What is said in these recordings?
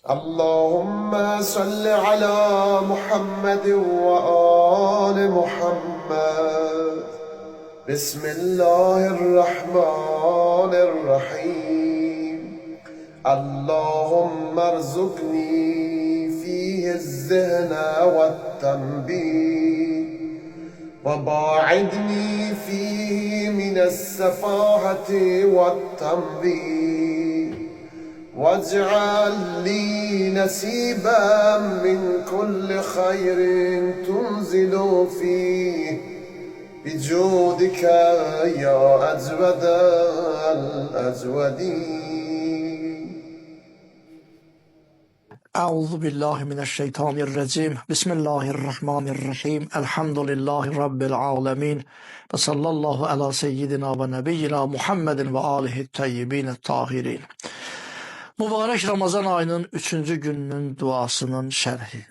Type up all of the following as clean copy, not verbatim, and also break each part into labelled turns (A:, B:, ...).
A: اللهم صل على محمد وآل محمد. بسم الله الرحمن الرحيم. اللهم ارزقني فيه الذهن والتنبيه، وباعدني فيه من السفاهة والتنبيه، واجعل لي نصيبا من كل خير تنزل فيه بجودك يا أجود الأجودين.
B: Euzu billahi mineşşeytanirracim. Bismillahirrahmanirrahim. Elhamdülillahi rabbil alamin. Və sallallahu ala seyyidina və nebiyyina Muhammedin və alihi tayyibin tahirin. Mübarək Ramazan ayının 3-cü gününün duasının şərhi.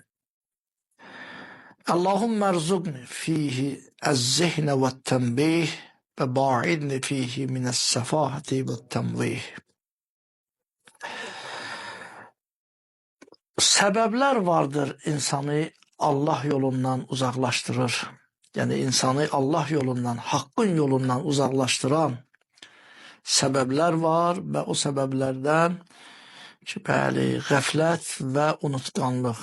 B: Allahümme rzuqni fihi ez-zihne ve't-tenbih və ba'idni fihi minəs-sefahati ve't-temvih. Səbəblər vardır insanı Allah yolundan uzaqlaşdırır. Yəni insanı Allah yolundan, haqqın yolundan uzaqlaşdıran səbəblər var və o səbəblərdən ki, bəli, qəflət və unutqanlıq.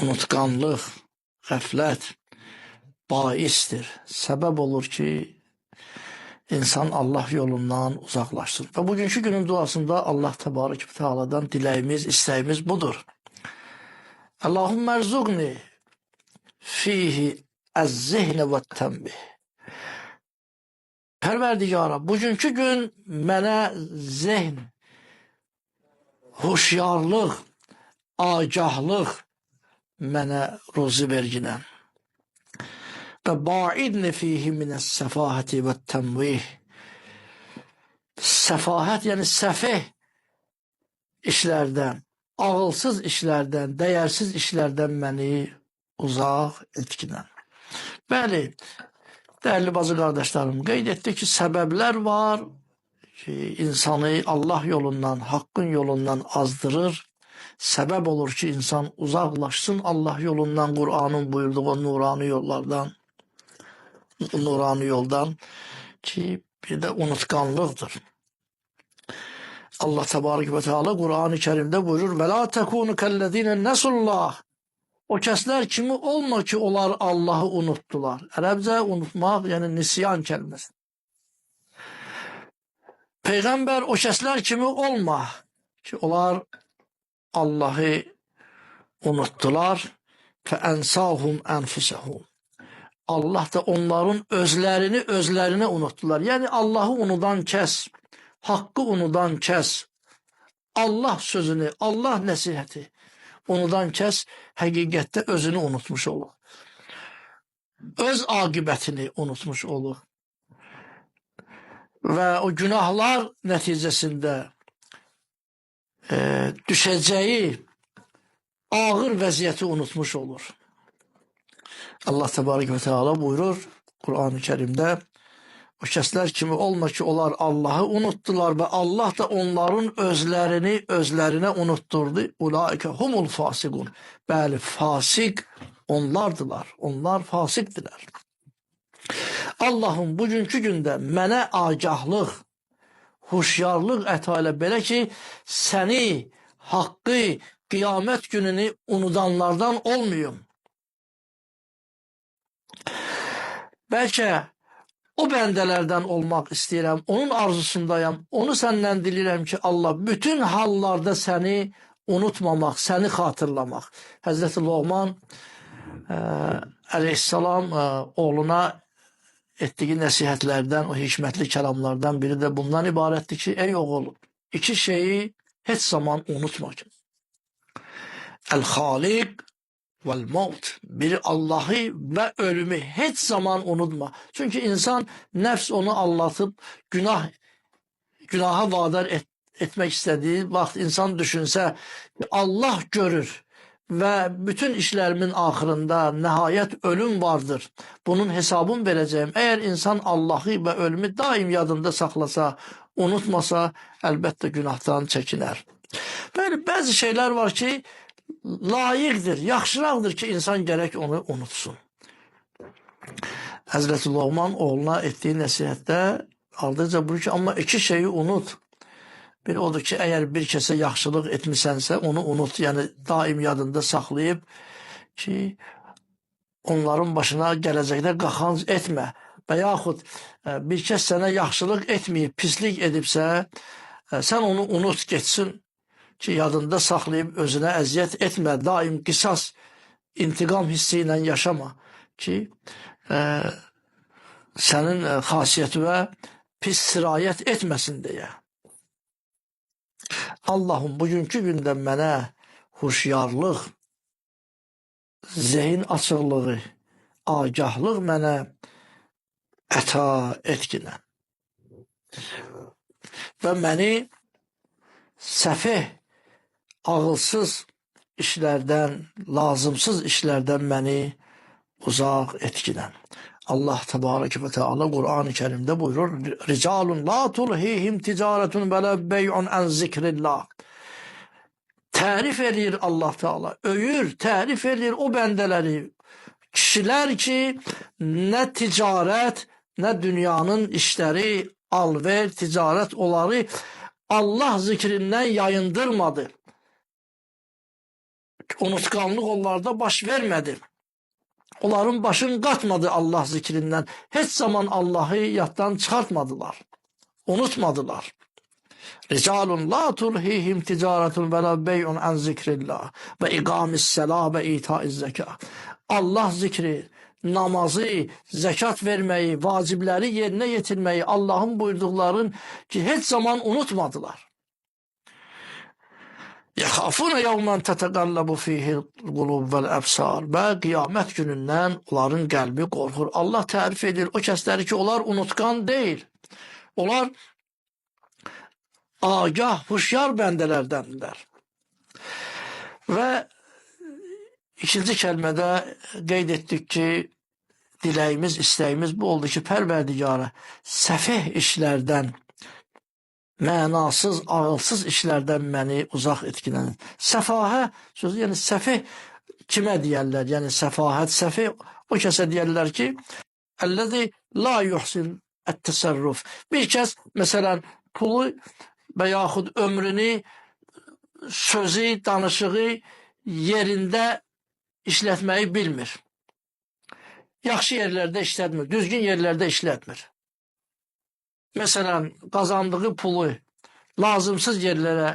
B: Unutqanlıq, qəflət baisdir. Səbəb olur ki, insan Allah yolundan uzaqlaşsın. Və bugünkü günün duasında Allah Təbarək və Teala'dan diləyimiz, istəyimiz budur. Allahümme rzuqni fihi əz-zihne və-tənbih. Pərverdigara, bugünkü gün mənə zehn, huşyarlıq, agahlıq mənə ruzi verginən. Və baidni fihi minəs-səfahəti və-təmvih. Səfahət, yəni səfeh işlərdən, ağılsız işlərdən, dəyərsiz işlərdən məni uzaq etkinən. Bəli, dəyərli bacı qardaşlarım, qeyd etdi ki, səbəblər var ki, insanı Allah yolundan, haqqın yolundan azdırır. Səbəb olur ki, insan uzaqlaşsın Allah yolundan, Qur'anın buyurduğu nurani yollardan, nurani yoldan ki, bir də unutqanlıqdır. Allah Təbarək və Teala Qur'an-ı Kərimdə buyurur: "Və la tekunu kellezine nesullah." O kəslər kimi olma ki, onlar Allahı unutdular. Ərəbcə unutmaq, yəni nisyan kəlməsi. Peyğəmbər o kəslər kimi olma ki, onlar Allahı unutdular. Fəənsahum ənfusəhum. Allah da onların özlərini özlərinə unutdular. Yəni Allahı unudan kəs, haqqı unudan kəs, Allah sözünü, Allah nəsihəti unudan kəs həqiqətdə özünü unutmuş olur. Öz aqibətini unutmuş olur. Və o günahlar nəticəsində düşəcəyi ağır vəziyyəti unutmuş olur. Allah Təbarək və Teala buyurur Qur'an-ı Kərimdə: o kəslər kimi olma ki, onlar Allahı unutdular və Allah da onların özlərini özlərinə unutturdu. Ulaike humul fasiqun. Bəli, fasik onlardılar. Onlar fasikdilər. Allahım bugünkü gündə mənə agahlıq, huşyarlıq əta elə, belə ki, səni, haqqı, qiyamət gününü unudanlardan olmayım. Bəlkə o bəndələrdən olmaq istəyirəm, onun arzusundayam, onu səndən dilirəm ki, Allah bütün hallarda səni unutmamaq, səni xatırlamaq. Həzrəti Loğman əleyhissalam oğluna etdiyi nəsihətlərdən, o hikmətli kəlamlardan biri də bundan ibarətdir ki, ey oğul, iki şeyi heç zaman unutma ki. El-Xaliq vel-Maut. Biri Allah'ı və ölümü heç zaman unutma. Çünki insan nəfs onu aldatıb günaha vadar etmək istədiyi vaxt insan düşünsə Allah görür və bütün işlərimin axırında nəhayət ölüm vardır. Bunun hesabını verəcəyim. Əgər insan Allahı və ölümü daim yadında saxlasa, unutmasa, əlbəttə günahdan çəkinər. Bəli, Yəni bəzi şeylər var ki, layiqdir, yaxşıraqdır ki, insan gərək onu unutsun. Həzrəti Loğman oğluna etdiyi nəsihətdə ardınca buyurur ki, amma iki şeyi unut. Bir odur ki, əgər bir kəsə yaxşılıq etmisənsə, onu unut. Yəni daim yadında saxlayıb ki, onların başına gələcəkdə qaxanc etmə. Və yaxud bir kəs sənə yaxşılıq etməyib, pislik edibsə, sən onu unut, getsin ki, yadında saxlayıb özünə əziyyət etmə, daim qisas, intiqam hissi ilə yaşama ki, sənin xasiyyətinə pis sirayət etməsin deyə. Allahım, bugünkü gündə mənə huşyarlıq, zehin açıqlığı, agahlıq mənə əta etginə. Və məni səfeh, ağılsız işlərdən, lazımsız işlərdən məni uzaq etginə. Allah Tebareke ve Teala Kur'an-ı Kerim'de buyurur: Ricalun la tulhihim ticaretun ve la bey'un en zikrillah. Tərif edir Allah Teala, öyür, tərif edir o bəndələri, kişilər ki, nə ticarət, nə dünyanın işləri, alver, ticarət onları Allah zikrindən yayındırmadı. Unutqanlıq onlarda baş vermədi. Onların başını qatmadı Allah zikrindən. Heç zaman Allahı yaddan çıxartmadılar. Unutmadılar. Ricalun la tulhihim ticaretun ve la bey'un an zikrillah ve ikamis sela ve itaiz zeka. Allah zikri, namazı, zekat vermeyi, vacibləri yerine getirmeyi, Allah'ın buyurduqların ki heç zaman unutmadılar. Yəxafuna yevmen teteqallabu fihi qulub vel əbsar. Və qiyamət günündən onların qəlbi qorxur. Allah tərif edir o kəsləri ki, onlar unutqan deyil. Onlar agah, huşyar bəndələrdəndirlər. Və ikinci kəlmədə qeyd etdik ki, diləyimiz, istəyimiz bu oldu ki, Pərverdigara səfeh işlərdən, mənasız, ağılsız işlərdən məni uzaq etkinən. Səfahə sözü, yəni səfeh kimə deyərlər? Yəni səfahət, səfeh o kəsə deyərlər ki, əlləzi la yuhsin ət-təsərruf. Bir kəs məsələn pulu və yaxud ömrünü, sözü, danışığı yerində işlətməyi bilmir. Yaxşı yerlərdə işlətmir, düzgün yerlərdə işlətmir. Məsələn, qazandığı pulu lazımsız yerlərə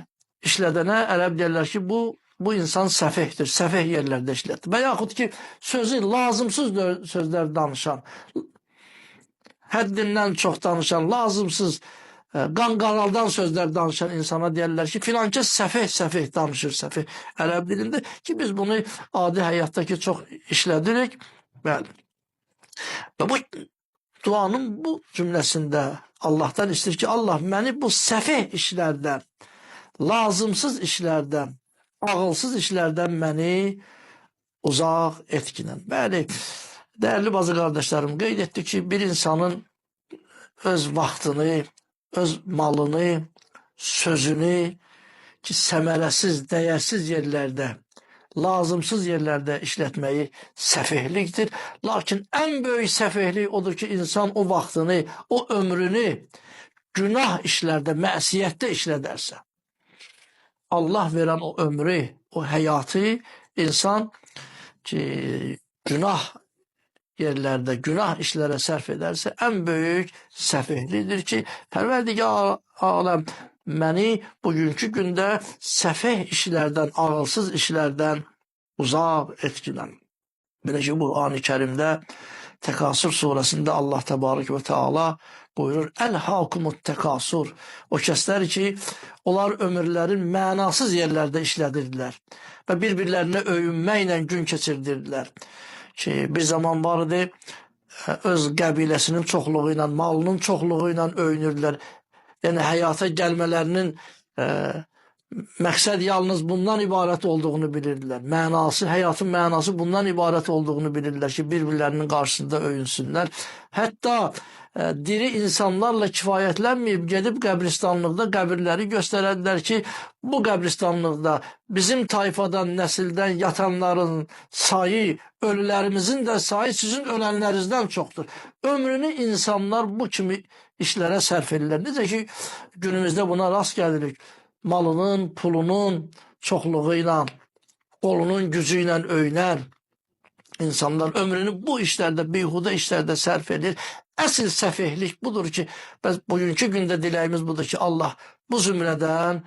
B: işlədənə ərəb deyirlər ki, bu insan səfehdir, səfeh yerlərdə işlətdir. Və yaxud ki, sözü lazımsız sözlər danışan, həddindən çox danışan, lazımsız, qan qaraldan sözlər danışan insana deyirlər ki, filankəs səfeh danışır, səfeh ərəb dilində ki, biz bunu adi həyatdakı çox işlədirik. Bəli. Və bu duanın bu cümləsində Allahdan istəyir ki, Allah məni bu səfeh işlərdən, lazımsız işlərdən, ağılsız işlərdən məni uzaq etkinən. Bəli, dəyərli bacı qardaşlarım, qeyd etdik ki, bir insanın öz vaxtını, öz malını, sözünü ki, səmərəsiz, dəyərsiz yerlərdə, lazımsız yerlərdə işlətməyi səfehlikdir. Lakin ən böyük səfehlik odur ki, insan o vaxtını, o ömrünü günah işlərdə, məsiyyətdə işlədərsə, Allah verən o ömrü, o həyatı insan ki, günah yerlərdə, günah işlərə sərf edərsə, ən böyük səfehlikdir ki, Pərverdigar aləm məni bugünkü gündə səfeh işlərdən, ağılsız işlərdən uzaq etkinən. Belə ki, Qur'an-ı Kərimdə Təkasür surəsində Allah Təbarək və Teala buyurur: Əlhəkumut təkasur. O kəslər ki, onlar ömürlərin mənasız yerlərdə işlədirdilər və bir-birlərinə öyünməklə gün keçirdirdilər. Ki, bir zaman var idi, öz qəbiləsinin çoxluğu ilə, malının çoxluğu ilə öyünürdülər. Yəni həyata gəlmələrinin Məqsəd yalnız bundan ibarət olduğunu bilirdilər. Mənası, həyatın mənası bundan ibarət olduğunu bilirdilər ki, bir-birlərinin qarşısında öyünsünlər. Hətta diri insanlarla kifayətlənməyib gedib qəbristanlıqda qəbirləri göstərərdilər ki, bu qəbristanlıqda bizim tayfadan, nəsildən yatanların sayı, ölülərimizin də sayı sizin ölənlərinizdən çoxdur. Ömrünü insanlar bu kimi işlərə sərf edirlər. Necə ki, günümüzdə buna rast gəlirik. Malının, pulunun çoxluğu ilə, qolunun gücü ilə öyünər insanlar ömrünü bu işlərdə, beyhuda işlərdə sərf edir. Əsl səfehlik budur ki, bəs bugünkü gündə diləyimiz budur ki, Allah bu zümrədən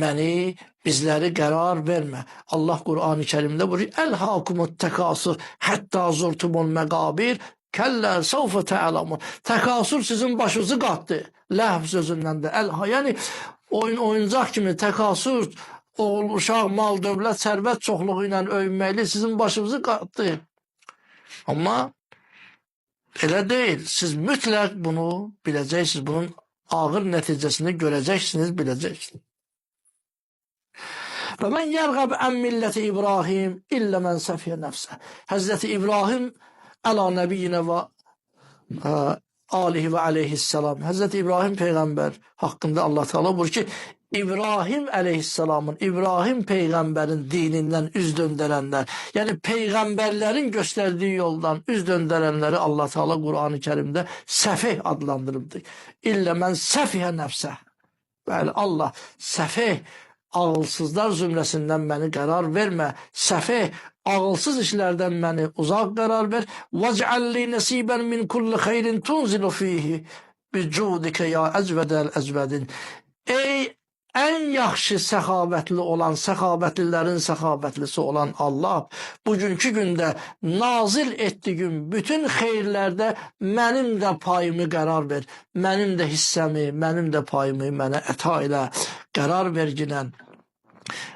B: məni, bizləri qərar vermə. Allah Qur'an-ı Kərimdə buyurur: "Elhakumut tekasur hatta zurtumul məqabir, kəllə səvfə tə'lamun." Təkasür sizin başınızı qatdı. Ləhv sözündən də elha, yəni oyun oyuncaq kimi təkasür, oğul, uşaq, mal, dövlət, sərvət çoxluğu ilə öyünməkli sizin başınızı qatdı. Amma elə deyil. Siz mütləq bunu biləcəksiniz. Bunun ağır nəticəsini görəcəksiniz, biləcəksiniz. Və mən yərğəb ən milləti İbrahim illə mən səfiyə nəfsə. Həzrəti İbrahim əla nəbiyyinə və alihi və aleyhisselam. Həzrəti İbrahim peyğəmbər haqqında Allah Teala buyurur ki, İbrahim aleyhisselamın, İbrahim peyğəmbərin dinindən üz döndərənlər, yəni peyğəmbərlərin göstərdiyi yoldan üz döndərənləri Allah Teala Qur'an-ı Kərimdə səfeh adlandırıbdır. İllə mən səfihə nəfsə. Bəli, Allah səfeh, ağılsızlar zümrəsindən məni qərar vermə. Səfeh, ağılsız işlərdən məni uzaq qərar ver. Vec'al li nəsibən min kulli xeyrin tunzilu fihi bicudike ya əcvədəl əcvədin. Ey ən yaxşı səxavətli olan, səxavətlilərin səxavətlisi olan Allah, bugünkü gündə nazil etdiyim bütün xeyirlərdə mənim də payımı qərar ver. Mənim də hissəmi, mənim də payımı mənə əta elə, qərar verginən.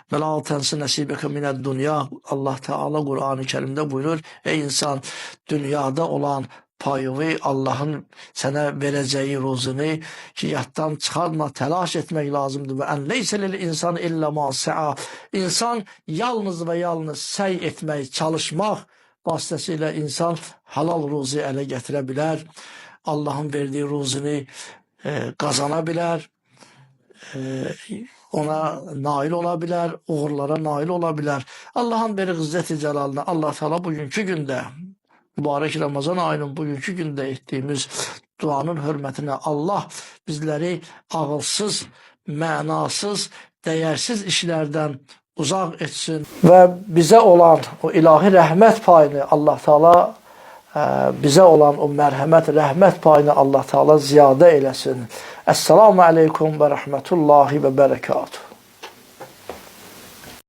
B: Və la tənsi nəsibəkə minəd dünya. Allah Teala Qur'an-ı Kərimdə buyurur: ey insan, dünyada olan payını, Allahın sənə verəcəyi ruzunu ki, yaddan çıxarma, təlaş etmək lazımdır. Və ən leysə lil insan illə ma sə'a. İnsan yalnız və yalnız səy etmək, çalışmaq vasitəsilə insan halal ruzi ələ gətirə bilər. Allahın verdiyi ruzunu qazana bilər. Ona nail ola bilər, uğurlara nail ola bilər. Allahın verir izzəti cəlalına, Allah Teala bugünkü gündə, mübarək Ramazan ayının bugünkü gündə etdiyimiz duanın hörmətinə Allah bizləri ağılsız, mənasız, dəyərsiz işlərdən uzaq etsin və bizə olan o ilahi rəhmət payını Allah Teala bizə olan o mərhəmət, rəhmət payını Allah Teala ziyadə eləsin. Esselamu aleykum və rəhmətullahi və bərəkatuhu.